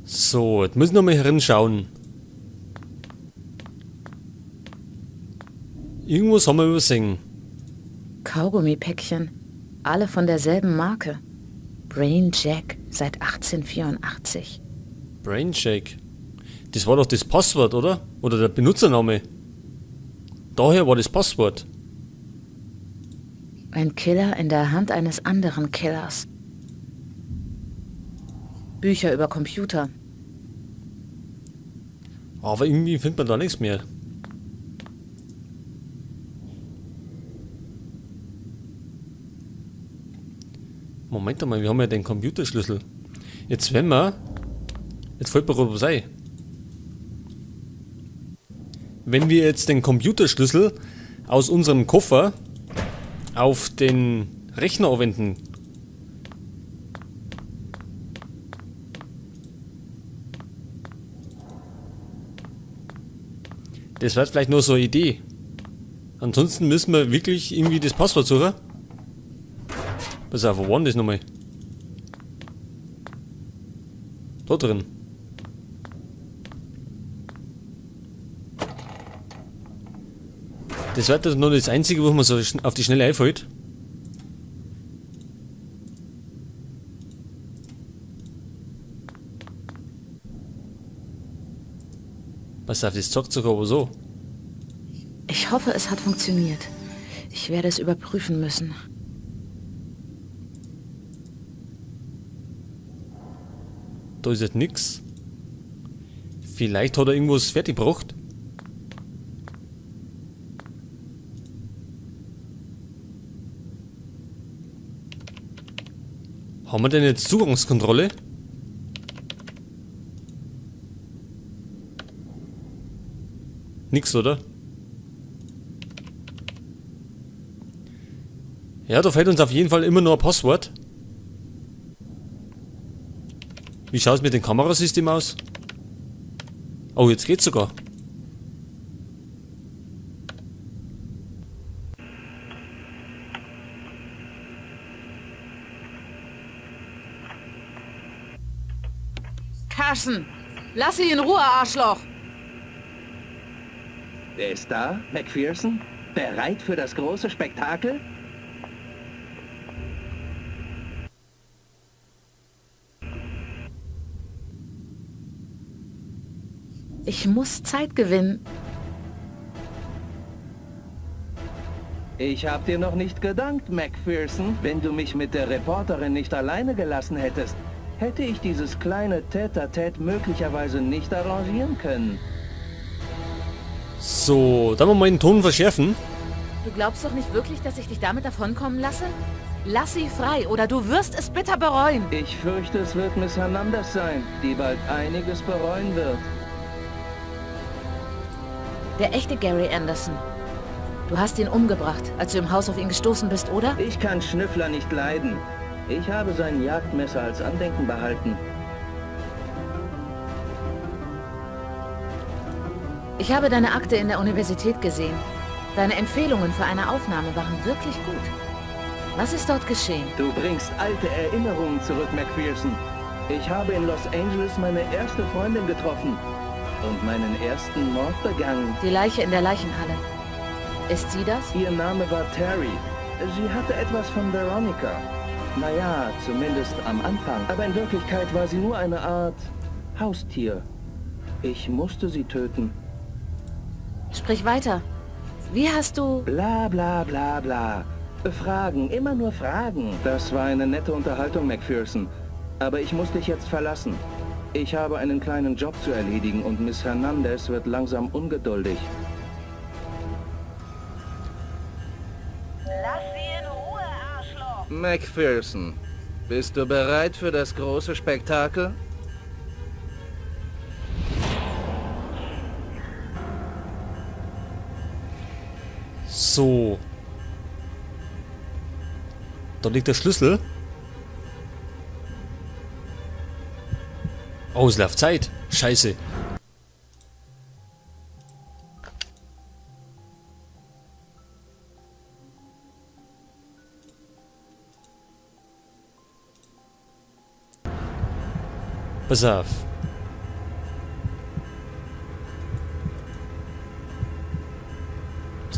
So, jetzt müssen wir mal herinschauen. Irgendwas haben wir übersehen. Kaugummipäckchen. Alle von derselben Marke. Brain Jack seit 1884. Brain Shake. Das war doch das Passwort, oder? Oder der Benutzername. Daher war das Passwort. Ein Killer in der Hand eines anderen Killers. Bücher über Computer. Aber irgendwie findet man da nichts mehr. Moment einmal, wir haben ja den Computerschlüssel. Jetzt wenn wir... Jetzt fällt mir gerade was ein. Wenn wir jetzt den Computerschlüssel aus unserem Koffer auf den Rechner anwenden. Das wäre vielleicht nur so eine Idee. Ansonsten müssen wir wirklich irgendwie das Passwort suchen. Pass auf, wo war denn das nochmal? Da drin. Das wird nur das Einzige, was mir so auf die Schnelle einfällt. Pass auf, das zockt sogar aber so. Ich hoffe, es hat funktioniert. Ich werde es überprüfen müssen. Da ist jetzt nix. Vielleicht hat er irgendwas fertig gebracht. Haben wir denn jetzt Zugangskontrolle? Nix, oder? Ja, da fällt uns auf jeden Fall immer noch ein Passwort. Wie schaut's mit dem Kamerasystem aus? Oh, jetzt geht's sogar. Carson, lass sie in Ruhe, Arschloch! Wer ist da, McPherson? Bereit für das große Spektakel? Ich muss Zeit gewinnen. Ich hab dir noch nicht gedankt, McPherson. Wenn du mich mit der Reporterin nicht alleine gelassen hättest, hätte ich dieses kleine Tête-à-Tête möglicherweise nicht arrangieren können. So, dann mal den Ton verschärfen. Du glaubst doch nicht wirklich, dass ich dich damit davonkommen lasse? Lass sie frei oder du wirst es bitter bereuen. Ich fürchte, es wird Miss Hernandez sein, die bald einiges bereuen wird. Der echte Gary Anderson. Du hast ihn umgebracht, als du im Haus auf ihn gestoßen bist, oder? Ich kann Schnüffler nicht leiden. Ich habe sein Jagdmesser als Andenken behalten. Ich habe deine Akte in der Universität gesehen. Deine Empfehlungen für eine Aufnahme waren wirklich gut. Was ist dort geschehen? Du bringst alte Erinnerungen zurück, McPherson. Ich habe in Los Angeles meine erste Freundin getroffen und meinen ersten Mord begangen. Die Leiche in der Leichenhalle. Ist sie das? Ihr Name war Terry. Sie hatte etwas von Veronica. Naja, zumindest am Anfang. Aber in Wirklichkeit war sie nur eine Art Haustier. Ich musste sie töten. Sprich weiter. Wie hast du... Bla bla bla bla. Fragen, immer nur Fragen. Das war eine nette Unterhaltung, McPherson. Aber ich muss dich jetzt verlassen. Ich habe einen kleinen Job zu erledigen und Miss Hernandez wird langsam ungeduldig. Lass sie in Ruhe, Arschloch! McPherson, bist du bereit für das große Spektakel? So. Da liegt der Schlüssel. Oh, es läuft Zeit. Scheiße. Pass auf.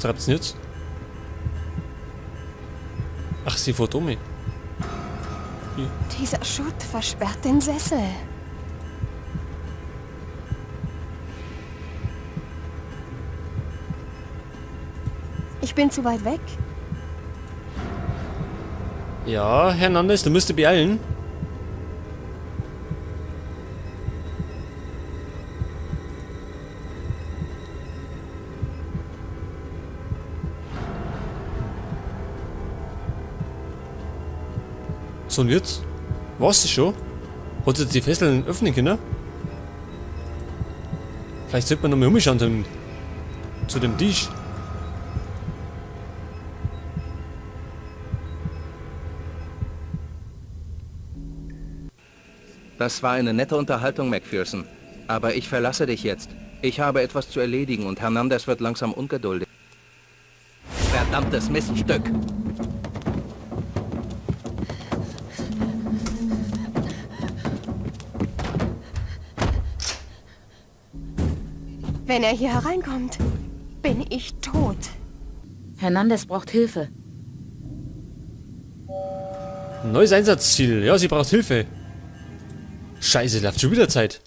treibt's denn jetzt? Ach, sie fährt um mich. Dieser Schutt versperrt den Sessel. Ich bin zu weit weg. Ja, Hernandez, du müsst dich beeilen. So, und jetzt? War's das schon? Hat sie die Fesseln öffnen können? Vielleicht sollte man nochmal umschauen zu dem Tisch. Das war eine nette Unterhaltung, McPherson. Aber ich verlasse dich jetzt. Ich habe etwas zu erledigen und Hernandez wird langsam ungeduldig. Verdammtes Miststück! Wenn er hier hereinkommt, bin ich tot. Hernandez braucht Hilfe. Neues Einsatzziel. Ja, sie braucht Hilfe. Scheiße, läuft schon wieder Zeit.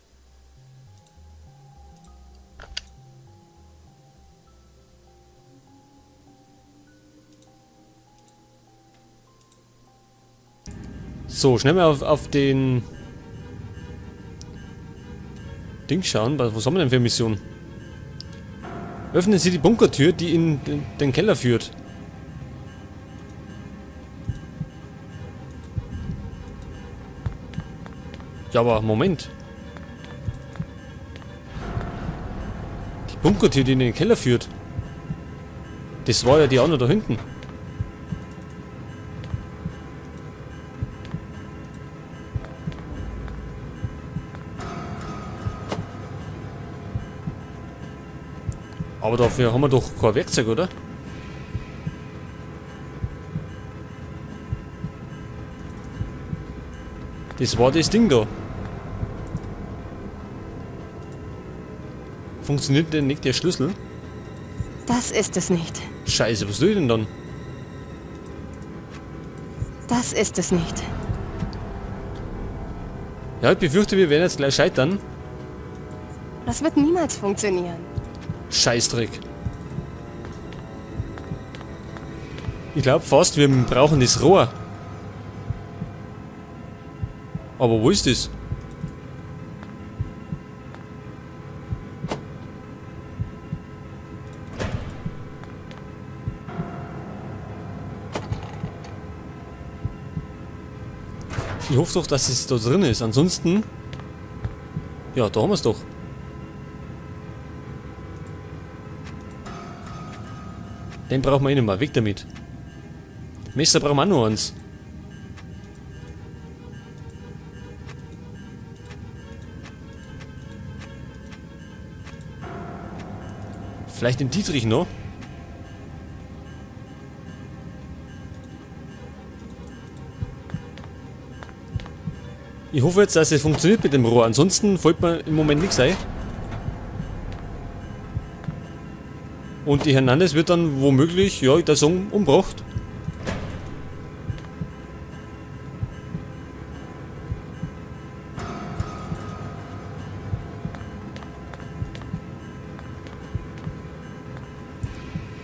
So, schnell mal auf den Ding schauen. Was haben wir denn für eine Mission? Öffnen Sie die Bunkertür, die in den Keller führt. Ja, aber Moment. Die Bunkertür, die in den Keller führt. Das war ja die andere da hinten. Aber dafür haben wir doch kein Werkzeug, oder? Das war das Ding da. Funktioniert denn nicht der Schlüssel? Das ist es nicht. Scheiße, was tue ich denn dann? Das ist es nicht. Ja, ich befürchte, wir werden jetzt gleich scheitern. Das wird niemals funktionieren. Scheißdreck. Ich glaub fast, wir brauchen das Rohr. Aber wo ist das? Ich hoffe doch, dass es da drin ist. Ansonsten... Ja, da haben wir's doch. Den brauchen wir eh nicht mehr. Weg damit. Messer brauchen wir auch noch eins. Vielleicht den Dietrich noch? Ich hoffe jetzt, dass es funktioniert mit dem Rohr. Ansonsten fällt mir im Moment nichts ein. Und die Hernandez wird dann womöglich, ja, der Song umgebracht.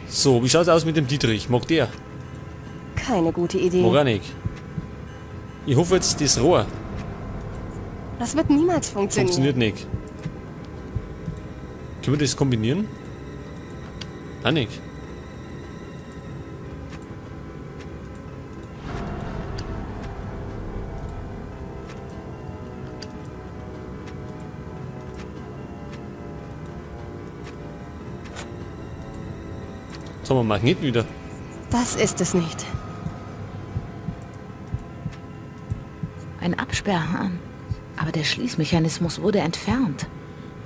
So, wie schaut's aus mit dem Dietrich? Mag der? Keine gute Idee. Mag auch nicht. Ich hoffe jetzt, das Rohr Das wird niemals funktionieren. funktioniert nicht. Können wir das kombinieren? Auch nicht. Jetzt haben wir Magnet wieder. Das ist es nicht. Ein Absperrhahn. Aber der Schließmechanismus wurde entfernt.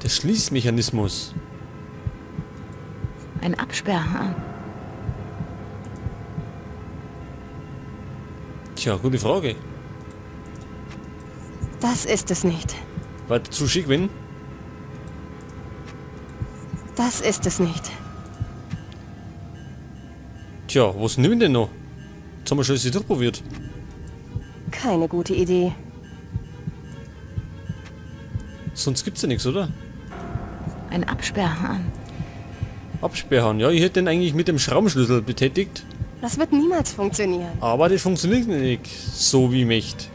Der Schließmechanismus. Ein Absperrhahn. Tja, gute Frage. Das ist es nicht. War zu schick, wenn? Das ist es nicht. Tja, was nehmen wir denn noch? Jetzt haben wir schon alles durchprobiert. Keine gute Idee. Sonst gibt's ja nichts, oder? Ein Absperrhahn. Absperrhahn. Ja, ich hätte den eigentlich mit dem Schraubenschlüssel betätigt. Das wird niemals funktionieren. Aber das funktioniert nicht so wie möchte.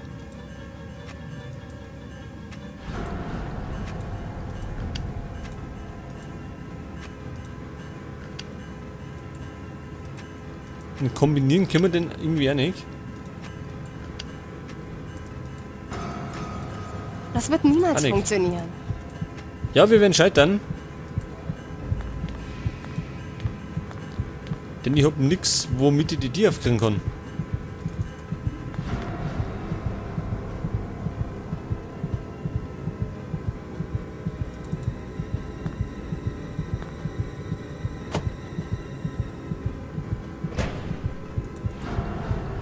Und kombinieren können wir den irgendwie auch nicht. Das wird niemals Annik. funktionieren. Ja, wir werden scheitern. Denn ich hab nix, womit ich die Tür aufkriegen kann.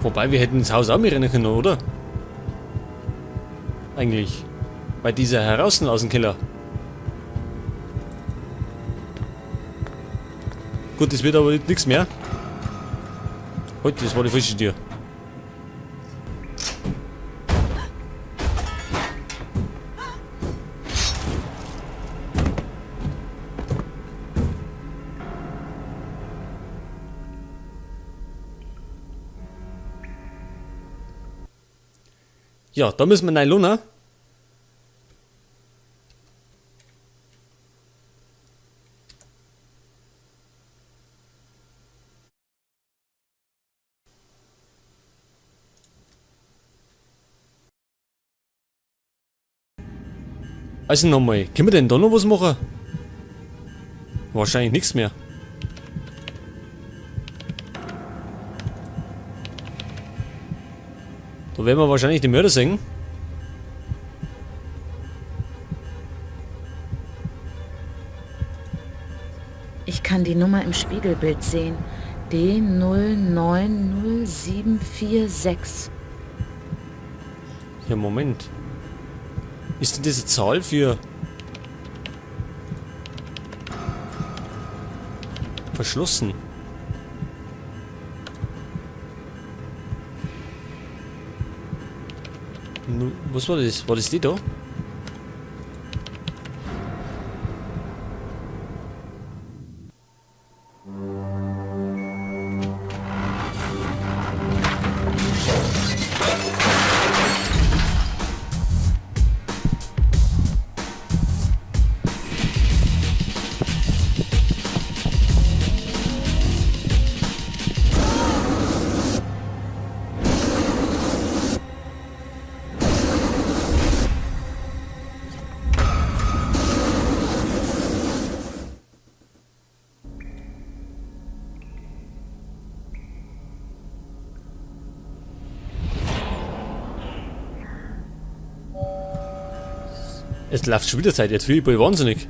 Wobei, wir hätten ins Haus auch mitrennen können, oder? Eigentlich. Bei dieser heraus aus dem Keller. Gut, das wird aber nichts mehr. Heute, das war die falsche Tür. Ja, da müssen wir rein, Luna. Also nochmal, können wir denn da noch was machen? Wahrscheinlich nichts mehr. Da werden wir wahrscheinlich den Mörder sehen. Ich kann die Nummer im Spiegelbild sehen. D090746. Ja, Moment. Ist denn diese Zahl für... Verschlossen? Was war das? War das die da? Es läuft schon wieder Zeit, jetzt bin ich bald wahnsinnig.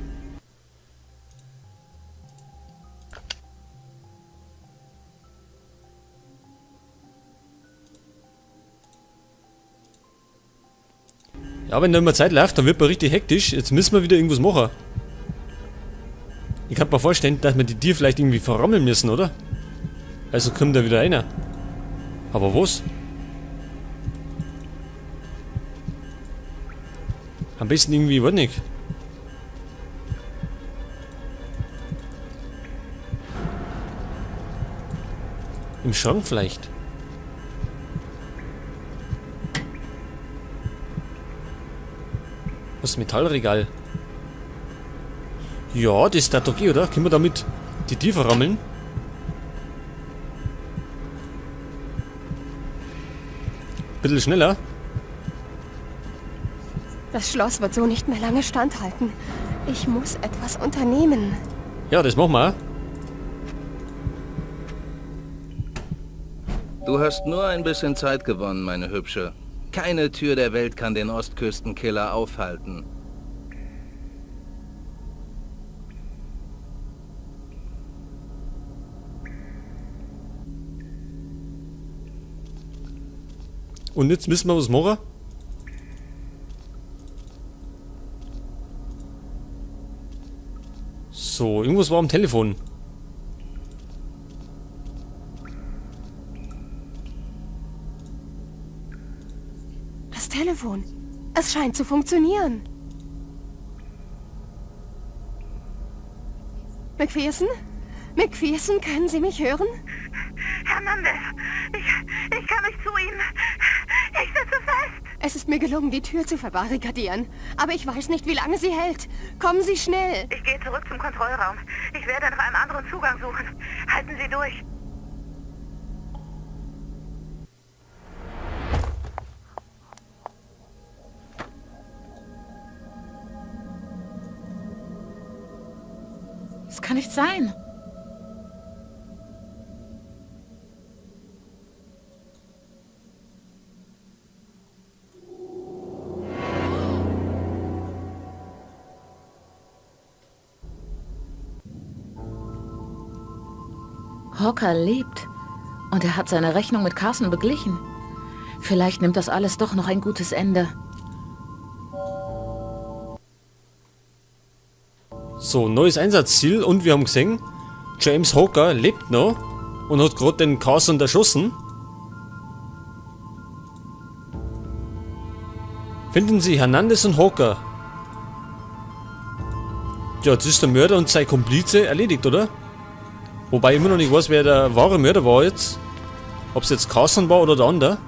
Ja, wenn da immer Zeit läuft, dann wird man richtig hektisch. Jetzt müssen wir wieder irgendwas machen. Ich kann mir vorstellen, dass wir die Tier vielleicht irgendwie verrammeln müssen, oder? Also kommt da wieder einer. Aber was? Am besten irgendwie, weiß nicht. Im Schrank vielleicht. Was Metallregal? Ja, das ist doch okay, oder? Können wir damit die Tür verrammeln? Bisschen schneller. Das Schloss wird so nicht mehr lange standhalten. Ich muss etwas unternehmen. Ja, das machen wir. Du hast nur ein bisschen Zeit gewonnen, meine Hübsche. Keine Tür der Welt kann den Ostküstenkiller aufhalten. Und jetzt müssen wir was machen. So, irgendwas war am Telefon. Das Telefon. Es scheint zu funktionieren. McPherson? McPherson, können Sie mich hören? Hernandez, ich kann nicht zu Ihnen. Ich sitze fest. Es ist mir gelungen, die Tür zu verbarrikadieren. Aber ich weiß nicht, wie lange sie hält. Kommen Sie schnell. Ich gehe zurück zum Kontrollraum. Ich werde nach einem anderen Zugang suchen. Halten Sie durch. Das kann nicht sein. Hawker lebt. Und er hat seine Rechnung mit Carson beglichen. Vielleicht nimmt das alles doch noch ein gutes Ende. So, neues Einsatzziel und wir haben gesehen, James Hawker lebt noch und hat gerade den Carson erschossen. Finden Sie Hernandez und Hawker. Ja, jetzt ist der Mörder und sein Komplize erledigt, oder? Wobei ich immer noch nicht weiß, wer der wahre Mörder war jetzt. Ob es jetzt Carson war oder der andere.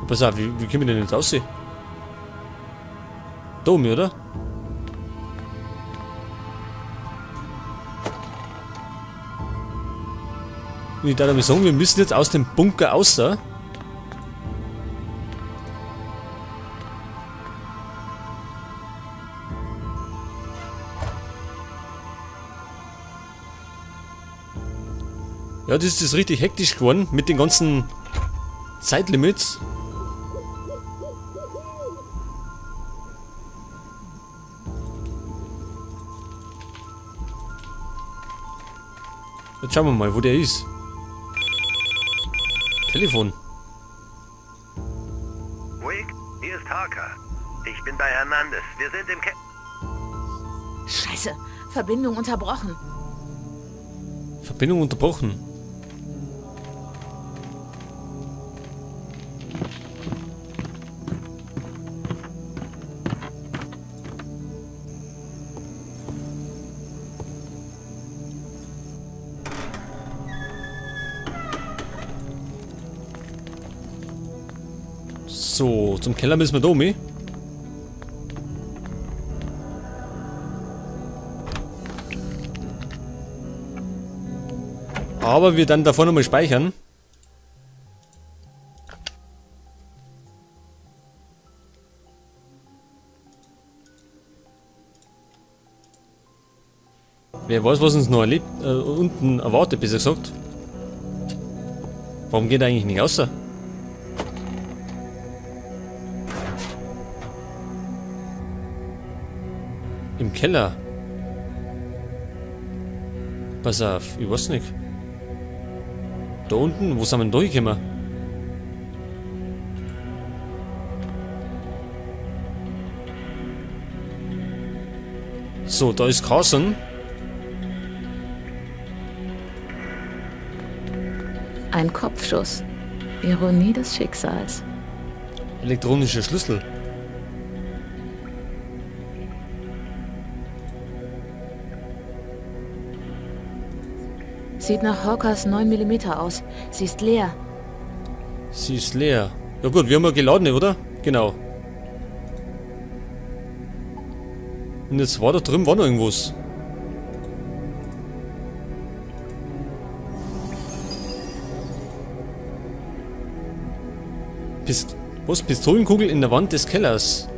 Pass auf, wie können wir denn jetzt aussehen? Da oben, oder? Und ich darf mal sagen, wir müssen jetzt aus dem Bunker raus. Ja, das ist jetzt richtig hektisch geworden mit den ganzen Zeitlimits. Jetzt schauen wir mal, wo der ist. Telefon. Wake, hier ist Harker. Ich bin bei Hernandez. Wir sind im Ke Scheiße, Verbindung unterbrochen. Verbindung unterbrochen. So, zum Keller müssen wir da um. Aber wir dann davor nochmal speichern. Wer weiß, was uns noch erlebt, unten erwartet, besser gesagt. Warum geht er eigentlich nicht raus? Im Keller. Pass auf, ich weiß nicht. Da unten, wo sind wir denn durchgekommen? So, da ist Carson. Ein Kopfschuss. Ironie des Schicksals. Elektronischer Schlüssel. Sieht nach Hawkers 9 mm aus. Sie ist leer. Sie ist leer. Ja gut, wir haben ja geladene, oder? Genau. Und jetzt war da drüben war noch irgendwas. Was? Pistolenkugel in der Wand des Kellers.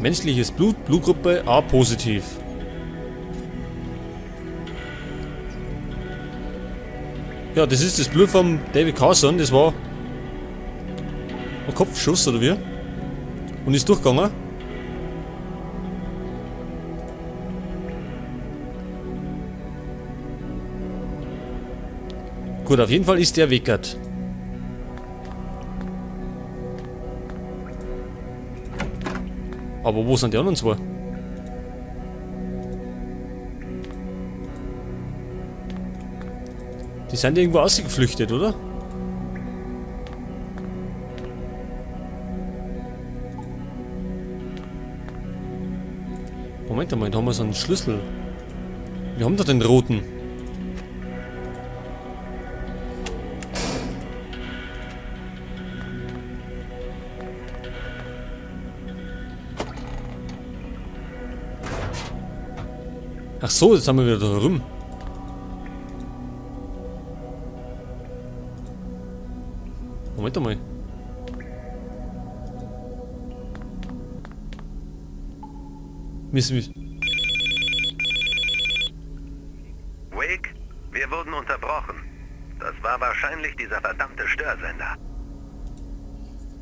Menschliches Blut, Blutgruppe A positiv. Ja, das ist das Blut vom David Carson, das war ein Kopfschuss, oder wie? Und ist durchgegangen. Gut, auf jeden Fall ist der weggert. Aber wo sind die anderen zwei? Die sind irgendwo ausgeflüchtet, oder? Moment einmal, da haben wir so einen Schlüssel. Wir haben da den roten. Ach so, jetzt haben wir wieder da rum. Moment einmal. Müssen wir... Wake, wir wurden unterbrochen. Das war wahrscheinlich dieser verdammte Störsender.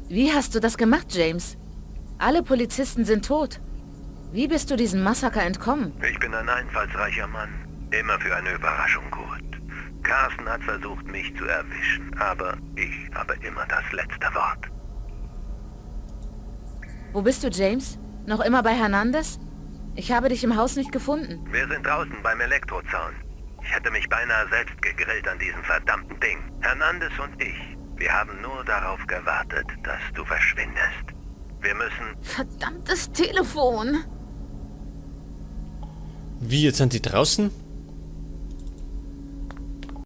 Wie hast du das gemacht, James? Alle Polizisten sind tot. Wie bist du diesem Massaker entkommen? Ich bin ein einfallsreicher Mann. Immer für eine Überraschung gut. Carson hat versucht, mich zu erwischen, aber ich habe immer das letzte Wort. Wo bist du, James? Noch immer bei Hernandez? Ich habe dich im Haus nicht gefunden. Wir sind draußen beim Elektrozaun. Ich hätte mich beinahe selbst gegrillt an diesem verdammten Ding. Hernandez und ich, wir haben nur darauf gewartet, dass du verschwindest. Wir müssen... Verdammtes Telefon! Wie, jetzt sind die draußen?